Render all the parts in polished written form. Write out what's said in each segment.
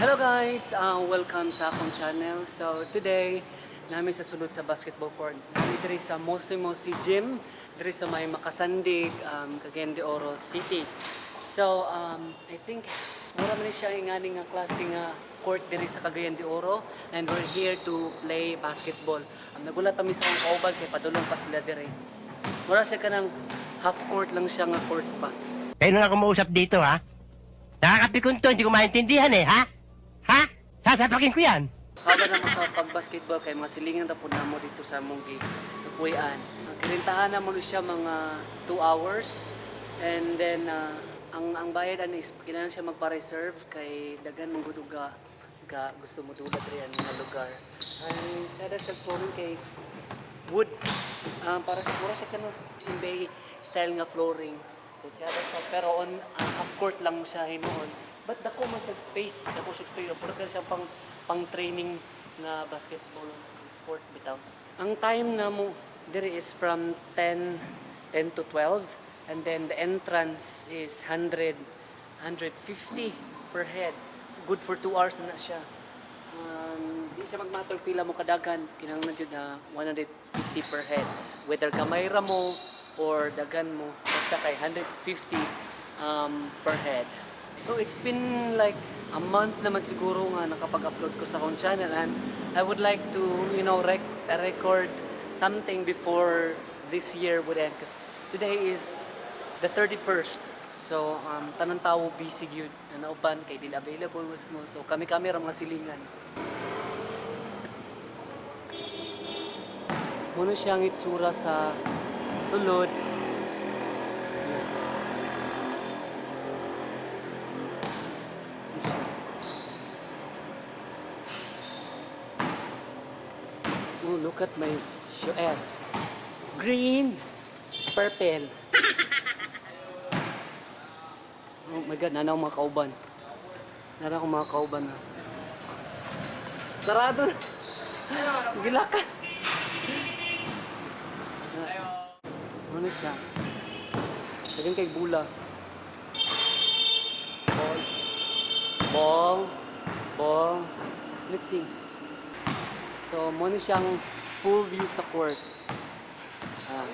Hello guys! Welcome sa akong channel. So today, naa mi sa sulod sa basketball court. Naa mi diri sa Mosi Mosi Gym, diri sa may Makasandig, Cagayan de Oro City. So I think mura man ni siya ingani nga klase nga court diri sa Cagayan de Oro and we're here to play basketball. Nagulat kami sa akong kauban kay padulong pa sila diri. Mura siya kanang half court lang siya nga court pa. Kayo na nga kumausap dito, ha? Nakakapikon to, hindi ko maintindihan eh, ha? Ha? Sasapakin ko yan. Kaba na mo sa pag-basketball kay mga silingan ra pud namo dito sa among gipuy-an. Ang kirintahan namo ni siya mga 2 hours and then ang bayad ani is kinahanglan siya magpa-reserve kay daghan man gud og ga gusto mo dula diri ani nga lugar. And tsada siya flooring kay wood, para sa mura siya kanang NBA style nga flooring. So tsada siya pero on half court lang siya himuon. But dako man siya space, dako siya space. Puro ka siya pang pang training nga basketball court bitaw. Ang time na mo diri is from 10 to 12 and then the entrance is 100 150 per head. Good for 2 hours na na siya. Di siya magmatter pila mo kadagan, kinahanglan jud na 150 per head. Whether gamay ra mo or dagan mo, basta kay 150 per head. So it's been like a month naman siguro nga nakapag-upload ko sa akong channel and I would like to, record something before this year would end because today is the 31st. So, tanan tawo busy gyud na uban kay dili available was mo. So, kami-kami ra mga silingan. Mao na siyang itsura sa sulod. Yan. Ano siya? Oh, look at my shoes. Green, purple. Oh my God, naa na akong mga kauban. Naa na akong mga kauban na. Sarado na. Gilakan. Ano siya? Daghan kay bula. Ball. Ball. Ball. Let's see. So, mao na siyang full view sa court. Ah.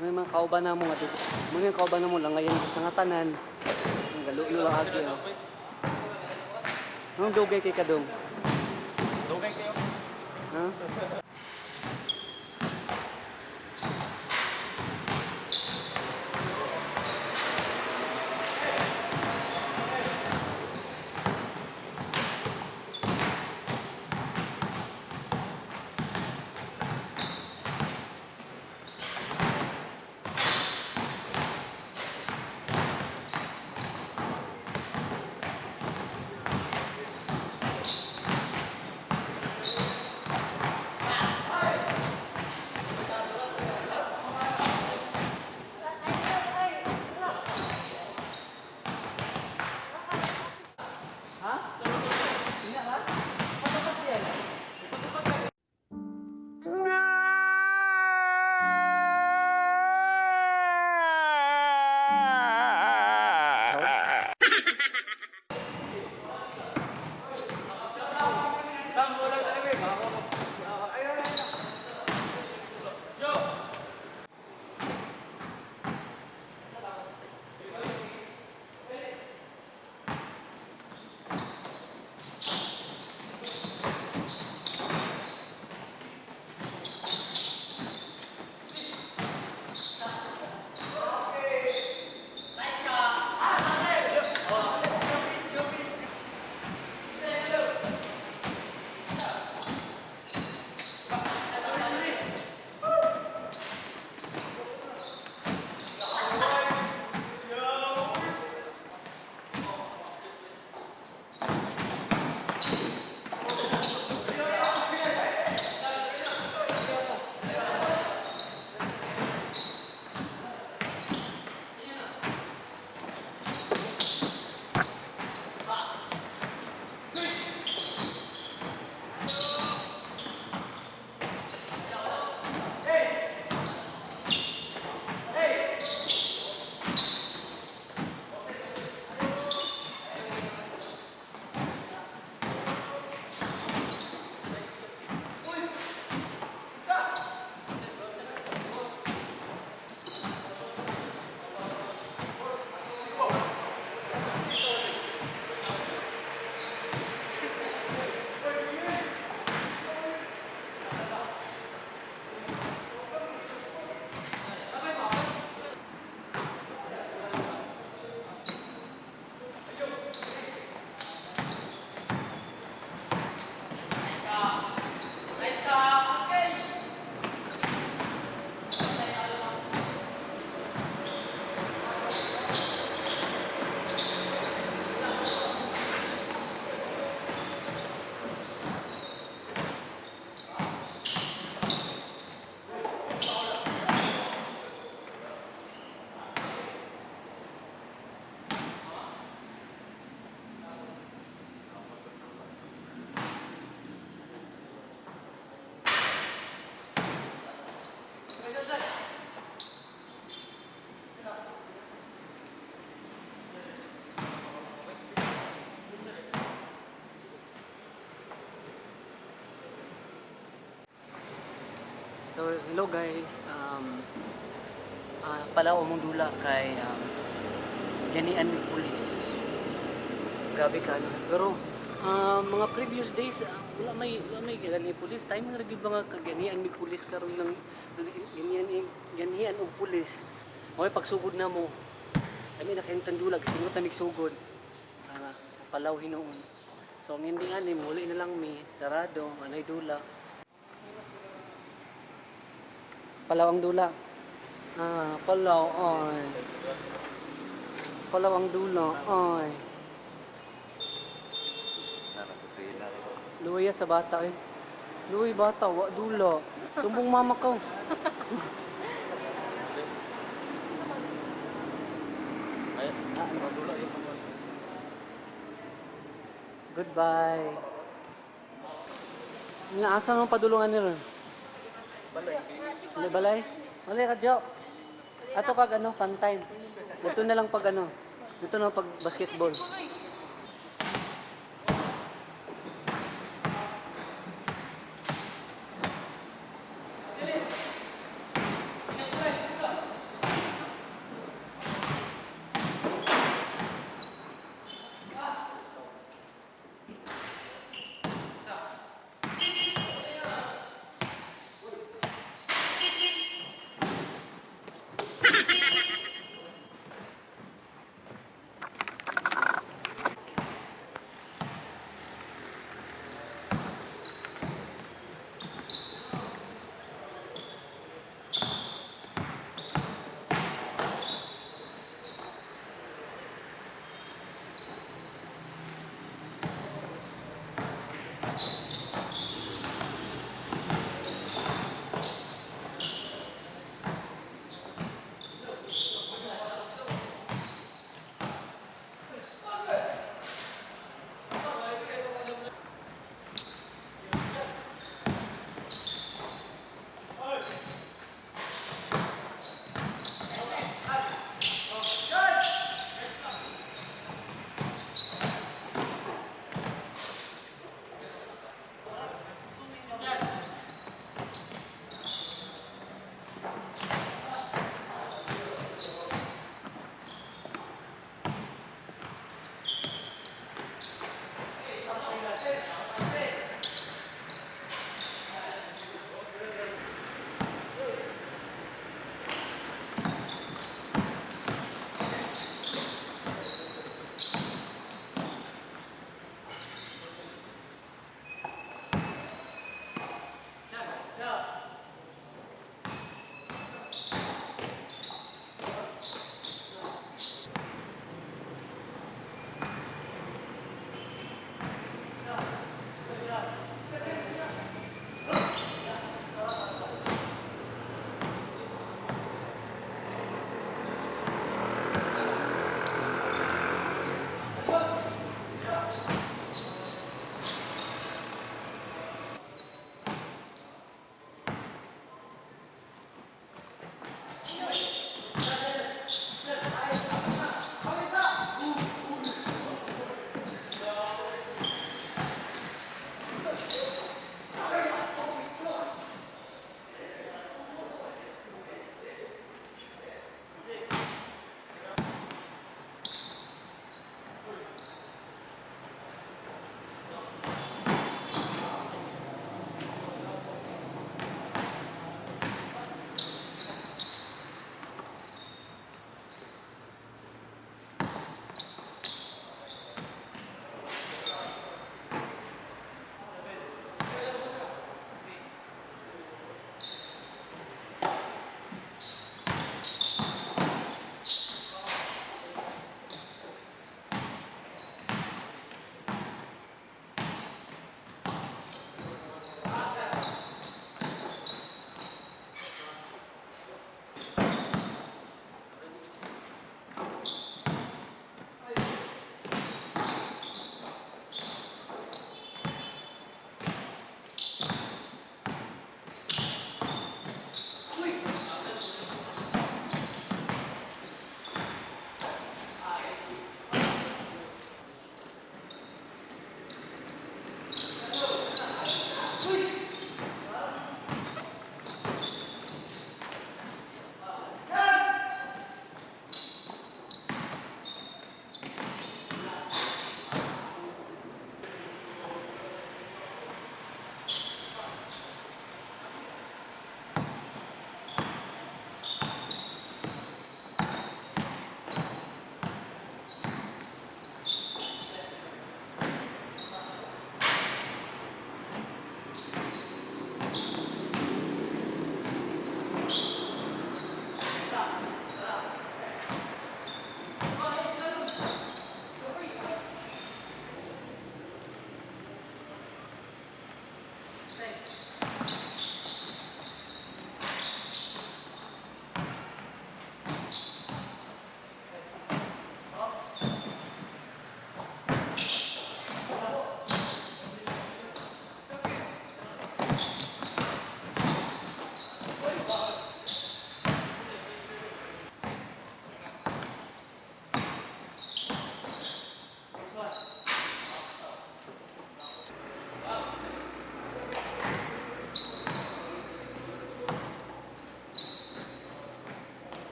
May mga kauban na mo nga dugo. Mao yung kauban na mo lang ngayon sa nga tanan. Ang galulo lang agi oh. Anong dugay kay kadong? Dugay kayo. Ha? So, hello guys. Palaw among dula kay ganian ni pulis. Grabe ka no. Pero mga previous days wala may gani pulis. Tayo nga gyud mga kaganian ni pulis karon lang ganian ganian og pulis. Okay, pagsugod na mo. Kami nakaintang dula singot na migsugod. Palaw hinuon. So ang ending ani muli na lang mi sarado anay dula. Palaw ang dula. Palaw ay. Palaw ang dula ay. Luya sa bata eh. Luy bata, wa dula. Sumbong mama ko. Ay, Ah, dula yun. Goodbye. Nga asa man padulungan ni ron? Balay. Balay balay. Balay ka Jo. Ato kag ano, fun time. Dito na lang pag ano. Dito na lang pag basketball.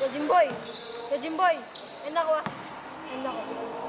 Ya Jimboy! Ya Jimboy! Ay nako ah. Ay nako.